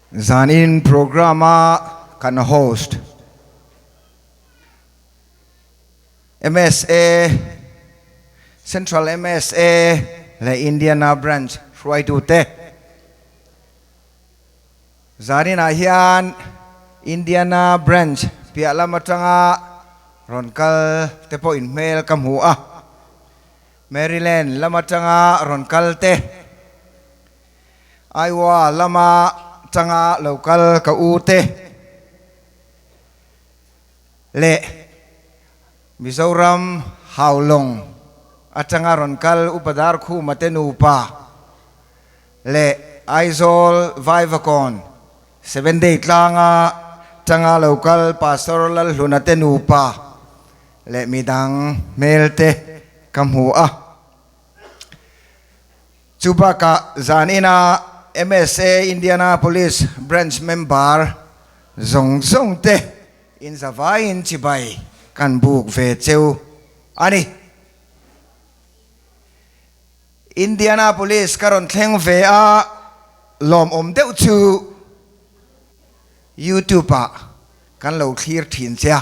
Zanin program a kan host MSA, Central MSA leh Indiana Branch hruaitute Zaninah hian Indiana Branch piah lam atanga rawn kal te pawh inhmel ka hmu a, Maryland lam atanga rawn kal te, Iowa lama tanga lo kal ka u te leh Mizoram Haulawng atanga rawn kal Upa Darkhuma te nupa leh Aizawl Vaivakawn Seven Day tlanga tanga lo kal Pastor Lalhluna te nupa leh midang hmel te ka hmu a. Chu bakah zan ina MSA Indianapolis Branch member zawng zawng te in zavaiin chibai kan buk ve cheu a ni. Indianapolis ka rawn thleng ve a, lawmawm deuh chu YouTube ah kan lo thlir thin che a,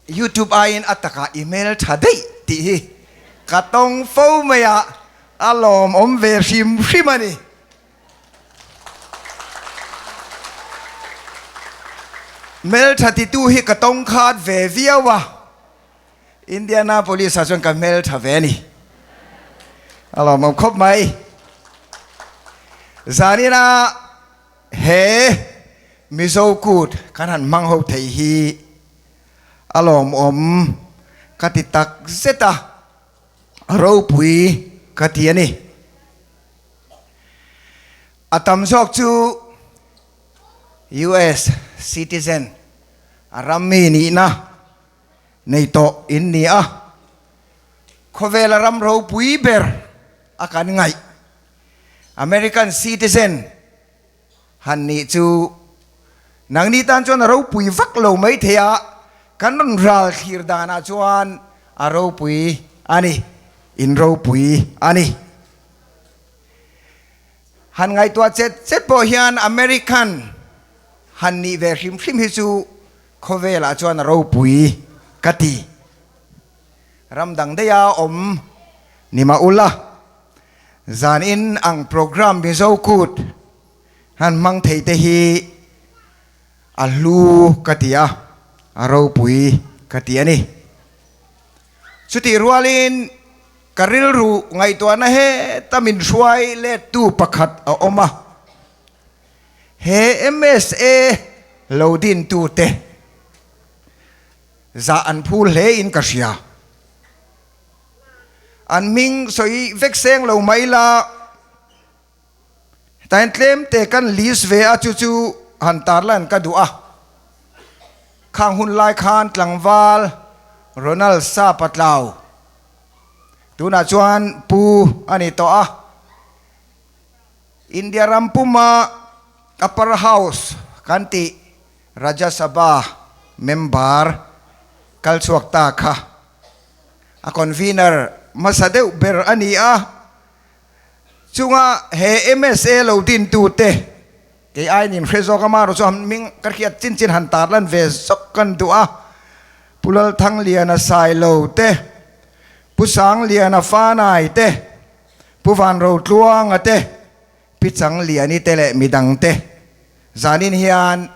YouTube aiin a takah i hmel tha daih tih hi ka tawng fo mai a, a lawmawm ve hrim hrim a ni. Hmeltha titu hi ka tawng khat ve viau a. Indianapolis ah chuan ka hmel tha ve a ni. A lawmawm khawp mai. Zanina he Mizo kut kan han hmang ho thei hi a lawmawm ka ti tak zet a, a ropui ka ti a ni. A tam zawk chu US citizen a rammi nihna nei tawh in ni a, khawvela ram ropui ber a kan ngaih American citizen han nih chu nangni tan chuan a ropui vak lo mai thei a, kan rawn ral thlir danah chuan a ropui a ni, in ropui a ni. Han ngaihtuah chet chet pawh hian American han nih ve hrim hrim hi chu Khawvelah chuan a ropui ka ti. Ram dang daiha awm ni mah ula, zanin ang program Mizo Kut han hmang thei te hi a hlu ka ti a, a ropui ka ti a ni. Chutih rualin ka rilru ngaihtuahna heta min hruai lettu pakhat a awm a. He MSA lo dintute zah an phur hle in ka hria. An hming sawi vek seng lo mai la, hetah hian tlem te kan list ve a, chu chu han tarlan ka duh a. Khang hun lai khan tlangval Ronald Sapatlau tunah chuan pu a ni tawh a. India ram puma Upper House kan tih Rajya Sabha member kal chhuak ta kha a convener hmasa deuh ber a ni a, chunga he MSA lo dintute kei aiin in hre zawk a, amaherawh chu han hming ka hriat chin chin han tarlan ve zawk kan duh a, Pu Lalthangliana Sailo te, Pu Sangliana Fanai te, Pu Van Rotluanga te, Pi Changliani te leh midang te zanin hian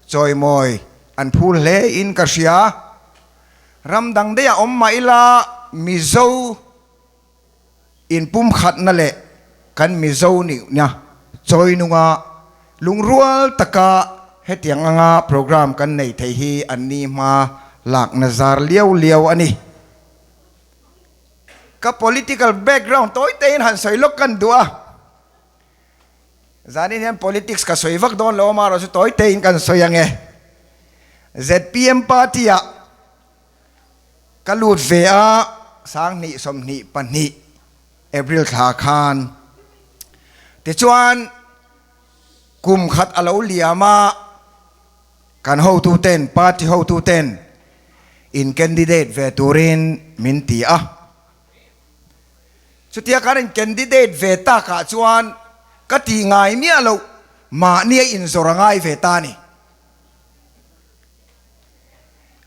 chawimawi an phur hle in ka hria. Ram dang daih a awm mah ila Mizo inpumkhatna leh kan Mizo nihna chawi nunga lungrual taka hetiang anga program kan nei thei hi an ni hma lakna zar liau liau a ni. Ka political background tawi tein han sawi lawk kan duh a, zanin hian politics ka sawi vak dawn lo amaherawh chu tawi tein kan sawi ang e. Zpm party ah ka lut ve a, sanghnih 22 April thla khan tichuan kum khat a lo liam a, Kan hotuten, party hotuten in candidate ve turin min ti a. Chutia kan in candidate ve takah chuan ka ti ngai miah loh. mahnia inzawr a ngai ve ta a ni.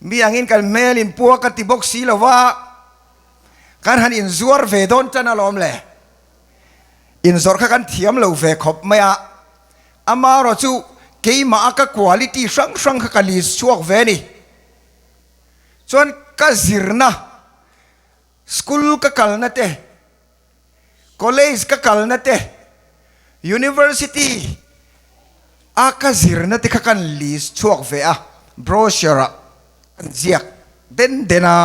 Mi angin kan hmel in pua ka ti bawk si lo va, kan han inzuar ve dawn tan alawm le. Inzawrh kha kan thiam lo ve khawp mai a, amarawh chu keimah a ka quality hrang hrang kha ka list chhuak ve a ni. Chuan ka zirna, school ka kalna te, College ka kalna te, University a ka zirna te kha kan list chhuak ve a, brochure ah kan ziak den den a,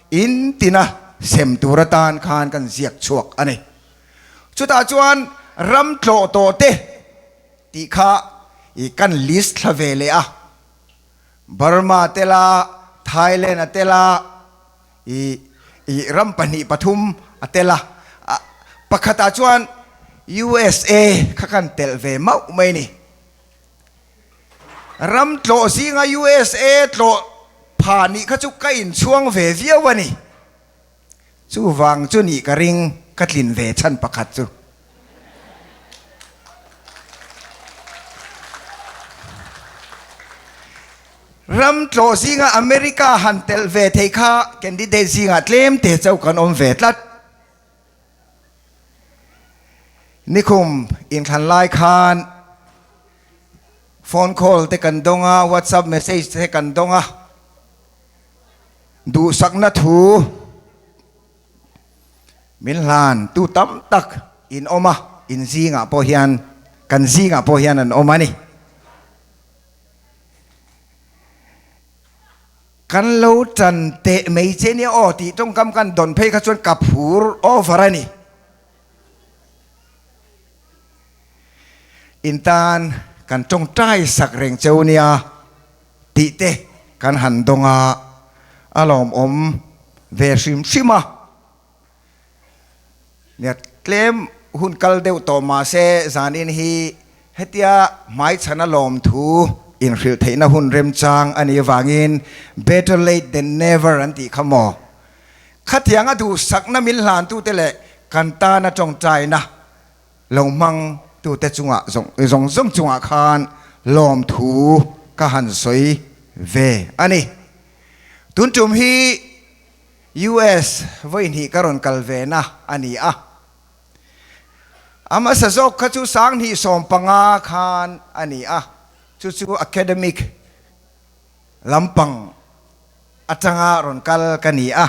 in tina sem tur atan khan kan ziak chhuak a ni. Chutah chuan ram tlawh tawh te tih kha i kan list thla ve leh a, Burma tel a, Thailand a tel a, I i ram pahnih pathum a tel a, pakhatah chuan USA kha kan telh ve mauh mai ni. Ram tlawh zinga USA tlawh pha nih kha chu ka inchhuang ve viau a ni. Chuvang chu nih ka ring ka tlin ve chhan pakhat chu. Ram tlawh zinga America han telh ve thei kha candidate zingah tlem te chauh kan awm ve tlat. Nikhum inthlan lai khan phone call te kan dawng a, WhatsApp message te kan dawng a, duhsakna thu Min hlan tu tam tak in awm a, in zingah pawh hian, kan zingah pawh hian an awm a ni. Kan lo tan teh mai che nia aw tih tawngkam kan dawn phei kha chuan ka phur over a ni. In tan kan tawngtai sak reng cheu nia tih te kan han dawng a, a lawmawm ve hrim hrim a. Nia tlem hun kal deuh tawh mahse zanin hi hetia hmaichhana lawmthu inhrilh theihna hun remchang a nih avangin better late than never an tih kha maw? Khatianga duhsakna min hlantute leh kan tana tawngtaina lo hmang tute chungah zawng zawng chungah khan lawmthu ka han sawi ve a ni. Tun tum hi US vawihnih ka rawn kal ve na a ni a. A hmasa zawk kha chu 2015 khan a ni a, chu chu academic lampang atanga rawn kal ka ni a.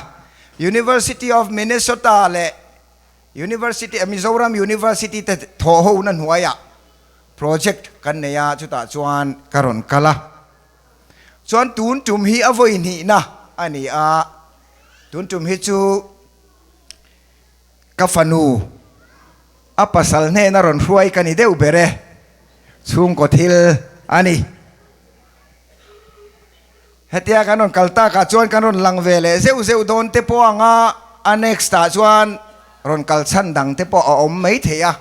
University of Minnesota leh University Mizoram University te thawh ho na hnuaiah project kan nei a, chutah chuan ka rawn kal a. Chuan tun tum hi a vawi hnihna a ni a, tun tum hi chu ka fanu a pasal hnena rawn hruai ka ni deuh ber e, chhungkaw thil a ni. Hetia kan rawn kal takah chuan kan rawn lang ve leh zeuh zeuh dawn te pawh ang a, a next ah chuan rawn kal chhan dang te pawh a awm maithei a.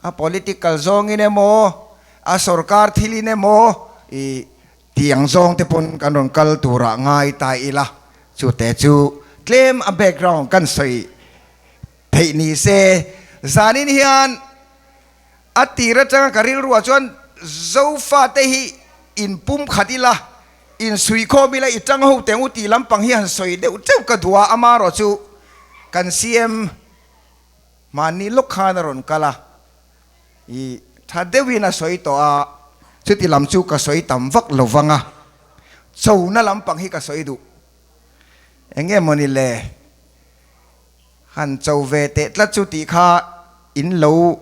A political zawngin emaw, a sorkar thilin emaw i tiang zawng te pawn kan rawn kal turah ngai ta ila, chute chu tlem a background kan sawi theih ni se. Zanin hian a tir atanga ka rilruah chuan Zofate hi inpum khat ila, insuihkhawm ila, i tang ho teng u tih lampang hi han sawi deuh teuh ka duh a, amaherawh chu kan CM Mahni lawk khan a rawn kal a, i tha deuhin a sawi tawh a, chuti lam chu ka sawi tam vak lo vang a, chona lampang hi ka sawi duh. Eng nge mawni le, han cho ve teh tlat chu tih kha in lo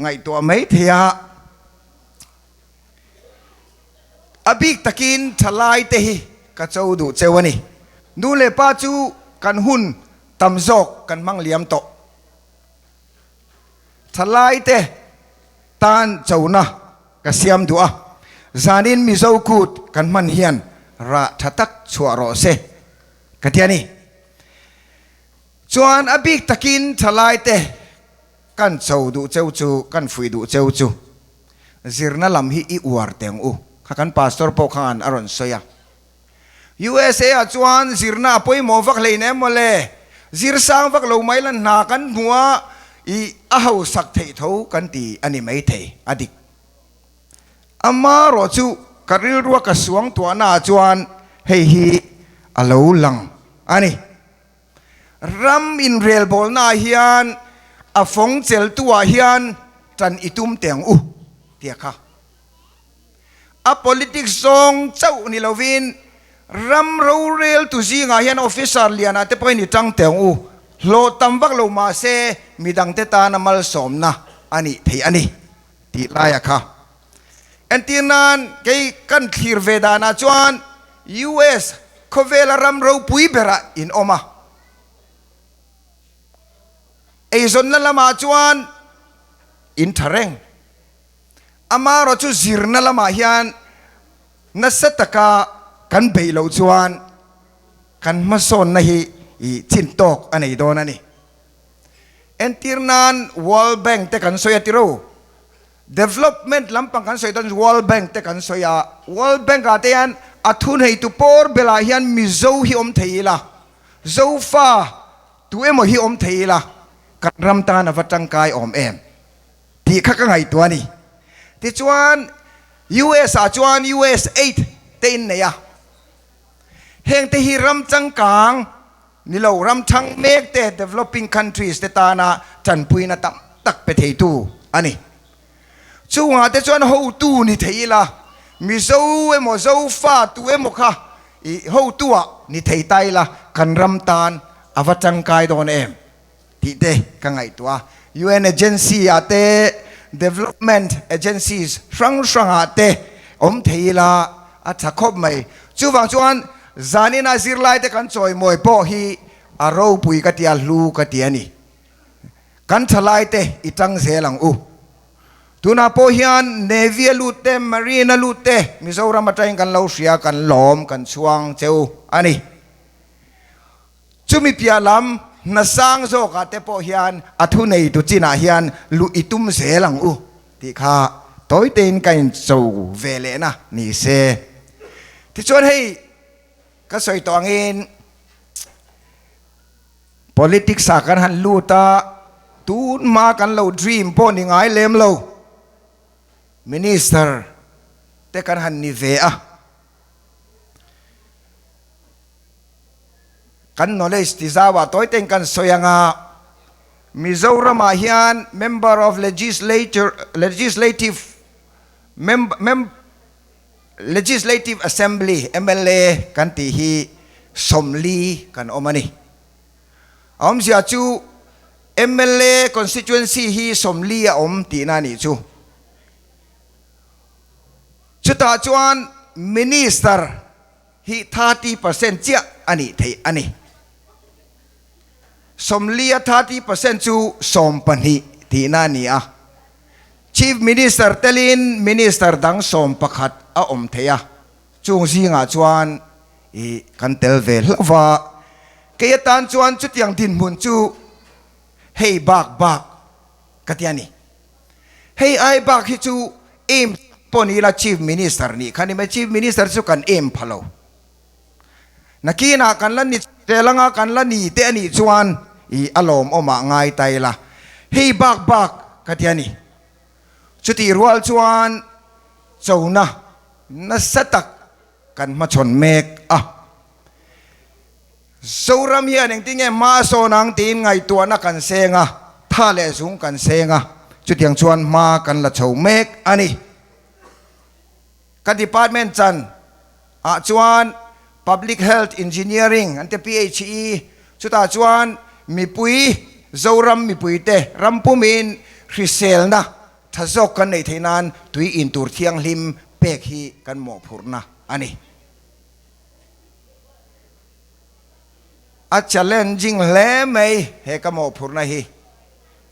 ngaihtuah mai thei a, a bik takin thalai te hi ka cho duh cheu a ni. Nu leh pa chu kan hun Tam zawk kan hmang liam tawh. Thalaite tan chona ka siam duh a, zanin Mizo kut kan hman hian rah tha tak chhuah rawh se ka ti a ni. Chuan a bik takin thalaite kan cho duh cheu chu, kan fuih duh cheu chu zirna lam hi i uar teng u kha kan pastor pawh khan a rawn sawi a. USA ah chuan zirna a pawimawh vak hlein em mawle, zir sang vak lo mai lan hna kan hmu a, i a hausak theih tho kan ti a ni maithei, a dik. Amarawh chu ka rilrua ka suangtuahnaah chuan hei hi a lo lang a ni. Ram inrelbawlnaah hian a fawng cheltuah hian tan i tum teh ang u tia kha. A politics zawng chauh ni lovin ram roreltu zingah hian officer lianah te pawhin i tang teh ang u, hlawh tam vak lo mahse midangte tana malsawmna a nih theih a ni tih laia kha. Entir nan kei kan thlir ve danah chuan US khawvela ram ropui berah in awm a, eizawnna lamah chuan in tha reng. Amarawh chu zirna lamah hian nasa taka kan beih loh chuan kan hmasawnna hi chin tawk a nei dawn a ni. Entir nan World Bank te kan sawi a tiro. Development lampang kan sawi dawn World Bank te kan sawi a. World Bank ah te hian a thuneitu pawr belah hian Mizo hi awm thei ila, Zofa tu emaw hi awm thei ila kan ram tan a va tangkai awm em? Tih kha ka ngaihtuah a ni. Tichuan, US ah chuan US Aid te in nei a. Heng te hi ram changkang ni lo, ram thang mek te, developing countries te tana tanpuina tam tak pe theitu a ni. Chungah te chuan hotu ni thei ila, Mizo emaw Zofa tu emaw kha i hotu ah ni thei ta ila kan ram tan a va tangkai dawn em? Tih te ka ngaihtuah a, UN agency ah te, development agencies hrang hrang ah te awm thei ila a tha khawp mai. Chuvang chuan zanina zirlai te kan chawimawi pawh hi a ropui ka ti a, hlu ka ti a ni. Kan thalai te i tang zel ang u. Tunah pawh hian Navy a lut te, Marine a lut te Mizoram atangin kan lo hria, kan lawm, kan chhuang cheu a ni. Chumi piah lam hna sang zawkah te pawh hian a thuneitu chinah hian luh i tum zel ang u tih kha tawi tein ka incho ve lehna ni se. Tichuan hei ka sawi tawh angin politics ah kan han lut a, tun hma kan lo dream pawh ni ngai lem lo, minister te kan han ni ve a. Kan knowledge ti zauah tawi tein kan sawi ang a, Mizoramah hian Member of Legislature, Legislative Mem, Legislative Assembly, mla, kan tih hi 40 kan awm a ni. A awmzia chu mla constituency hi 40 a awm tihna a nih chu. Chutah chuan Minister hi 30% chiah a nih theih a ni. 40 a 30% chu 12 tihna a ni a. Chief Minister telin Minister dang 11 a awm thei a, chung zingah chuan i kan tel ve hlauh va. Kei atan chuan chutiang dinhmun chu hei bak bak ka ti a ni. Hei ai bak hi chu aim pawh ni ila Chief Minister nih kha ni mai, Chief Minister chu kan aim pha lo. Nakinah kan la ni tel anga kan la ni te a nih chuan i a lawmawmah ngai ta ila. Hei bak bak ka ti a ni. Chutih rual chuan chona nasa tak kan hmachhawn mek a. Zoram hian engtin nge hma a sawn ang tiin ngaihtuahna kan seng a, tha leh zung kan seng a, chutiang chuan hma kan la chho mek a ni. Ka department chan ah chuan Public Health Engineering an ti PHE, chutah chuan mipui, Zoram mipuite ram pumin hriselna tha zawk kan neih theih nan tui in tur thianghlim pek hi kan mawhphurhna a ni. A challenging hle mai he ka mawhphurhna hi.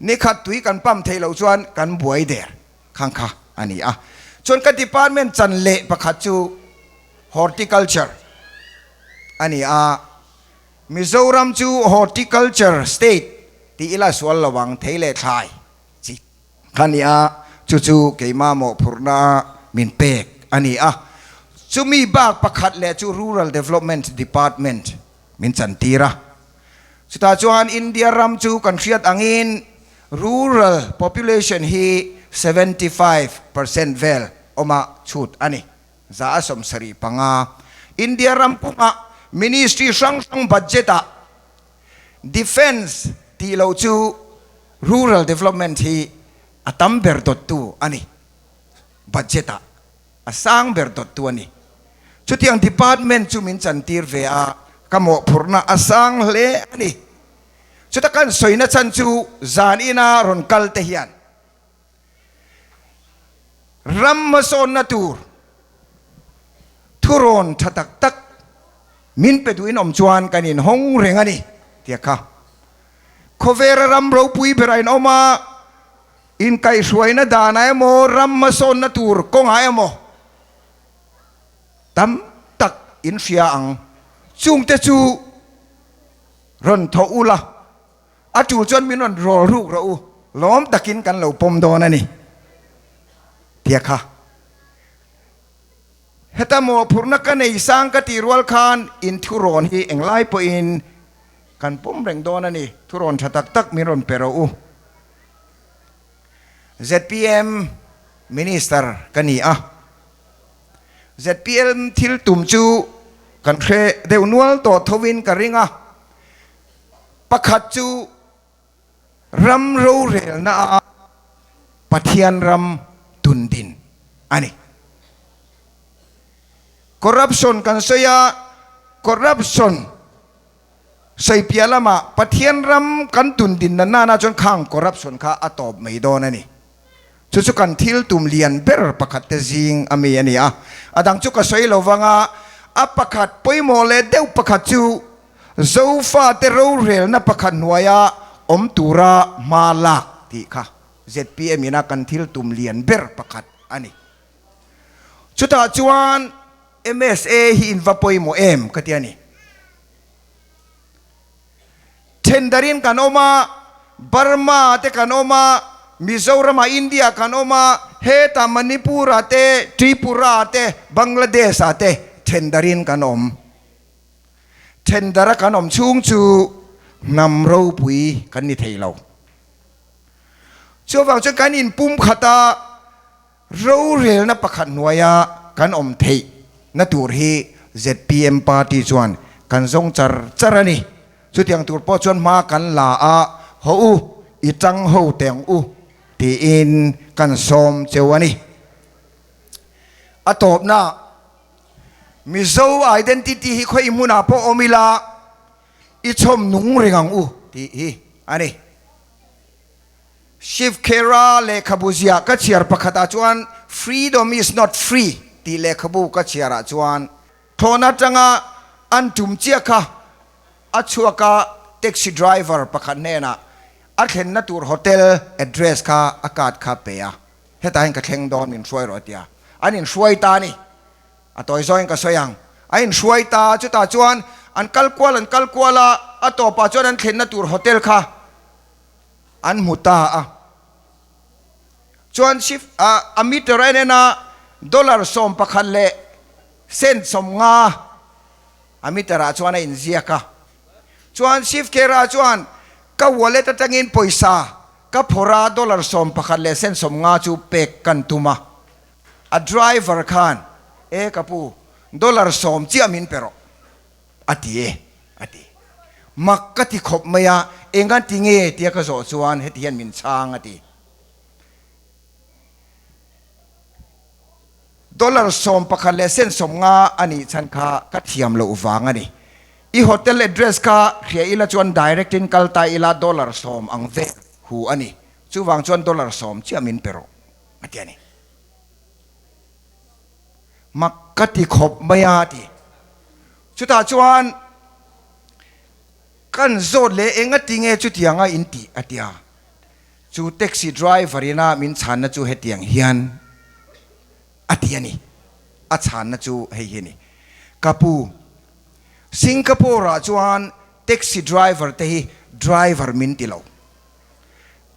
Nikhat tui kan pump theih loh chuan kan buai der khang kha a ni a. Chuan ka department chan leh pakhat chu Horticulture a ni a. Mizoram chu Horticulture state tih ila sual lo ang thei leh thlai chi Kha ni a, chu chu keimah mawhphurhna min pek a ni a. Chumi bak pakhat leh chu Rural Development Department min chantir a. Chutah chuan India ram chu kan hriat angin rural population hi 75% vel. awma chhut a ni. 75. India ram pumah ministry hrang hrang budget-ah Defence tih loh chu Rural Development hi a tam ber dawttu a ni. Budget-ah a sang ber dawttu a ni. Chutiang department chu min chantir ve a, ka mawhphurhna a sang hle a ni. Chuta kan sawina chhan chu zan ina rawn kal te hian ram hmasawnna tur thurawn tha tak tak min pe duhin awm chuan kan inhawng reng a ni tia kha khawvera ram ropui berah in awm a, inkaihhruaina danah emaw ram hmasawnna tur kawngah emaw tam tak in hria ang chungte chu rawn thaw ula A tul chuan min rawn rawl ruk rawh u, lawm takin kan lo pawm dawn a ni, tia kha. Heta mawhphurhna ka nei sang ka tih rual khan in thurawn hi englai pawhin kan pawm reng dawn a ni, thurawn tha tak tak min rawn pe rawh u. Zpm Minister ka ni a, zpm thil tum chu kan hre deuh nual tawh thovin ka ring a, Pakhat chu ram rorelna a Pathian ram tundin a ni. Corruption kan sawi a, corruption sawi piah lamah Pathian ram kan tundin na nana chuan khang corruption kha a tawp mai dawn a ni. Chu chu kan thil tum lian ber pakhat te zing a mi a ni a. A dang chu ka sawi lo vang a, a pakhat pawimawh leh deuh pakhat chu Zofate rorelna pakhat hnuaia awm tura hma lak tih kha zpm ina kan thil tum lian ber pakhat a ni. Chutah chuan MSA hi in va pawimawh em ka ti a ni. Thendarin kan awm a, Burma te kan awm a, Mizoramah India kan awm a, hetah Manipur-ah te, Tripura-ah te, Bangladesh-ah te thendarin kan awm. Thendara kan awm chhung chu hnam ropui kan ni thei lo. Chuvang chuan kan inpum khat a, rorelna pakhat hnuaia kan awm theih na tur hi zpm party chuan kan zawng char char a ni. Chutiang tur pawh chuan hma kan la a, haw u, i tang ho teng u tiin kan sawm cheu a ni. A tawpna Mizo identity hi khawi hmunah pawh awm ila i chhawm nung reng ang u tih hi a ni. Shiv Khera lehkhabu ziah ka chhiar pakhatah chuan Freedom is not free tih lehkhabu ka chhiarah chuan thlawhna atanga an tum chiah kha a chhuak a, taxi driver pakhat hnenah a thlenna tur hotel address kha a card kha pe a, hetah hian ka thleng dawn min hruai rawh a ti a, an inhruai ta a ni. A tawi zawngin ka sawi ang. A inhruai ta a, chutah chuan an kal kual an kal kual a, a tawpah chuan an thlenna tur hotel kha an hmu ta a. Chuan shift a a meter a en en a, dollar 11 leh cent 50 a meter ah chuan a inziak a. Chuan shift Khera chuan ka wallet atangin pawisa ka phawrh a, dollar 11 leh cent 50 chu pek kan tum a. A driver khan, E ka pu, dollar 10 chiah min pe rawh, a ti e, a ti. Mak ka ti khawp mai a, enga ti nge tia ka zawh chuan heti hian min chhang, a ti. Dollar 11 leh cent 50 a nih chhan kha ka thiam loh vang a ni. I hotel address kha hria ila chuan direct in kal ta ila dollar 10 ang vel hu a ni. Chuvang chuan dollar 10 chiah min pe rawh. A ti a ni. Mak ka ti khawp mai a ti. Chutah chuan kan zawt leh eng a ti nge chutianga in tih a ti a. Chu taxi driver ina min chhanna chu hetiang hian a ti a ni. A chhanna chu hei hi a ni. Ka pu, Singapore ah chuan taxi driver te hi driver min ti lo.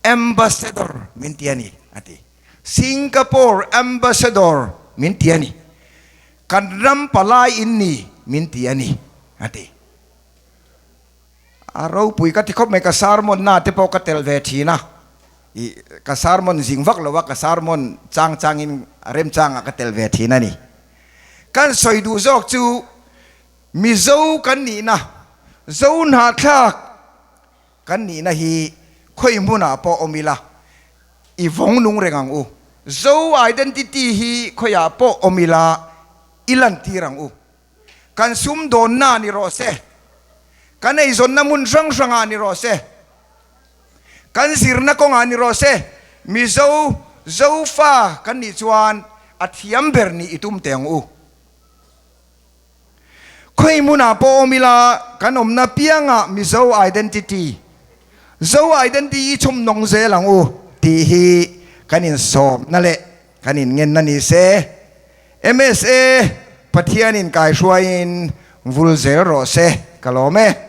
Ambassador min ti a ni, a ti. Singapore Ambassador min ti a ni. Kan ram palai in ni min ti a ni, a ti. A ropui ka ti khawp mai, ka sermon na te pawh ka tel ve thin a. I ka sermon zing vak lo a, ka sermon chang changin a remchangah ka tel ve thin a ni. Kan sawi duh zawk chu Mizo kan nihna, Zo hnahthlak kan nihna hi khawi hmunah pawh awm ila i vawng nung reng ang u. Zo identity hi khawiah pawh awm ila i lantir ang u. Kan sumdawnna ni rawh se, kan eizawnna hmun hrang hrangah ni rawh se, kan zirna kawngah ni rawh se, Mizo, Zofa kan nih chuan a thiam ber nih i tum teh ang u. Khawi hmunah pawh awm ila kan awmna piangah Mizo identity, Zo identity i chhum nawng zel ang u tih hi kan insawmna leh kan inngenna ni se. MSA Pathianin kaihruaiin vul zel rawh se ka lawm e.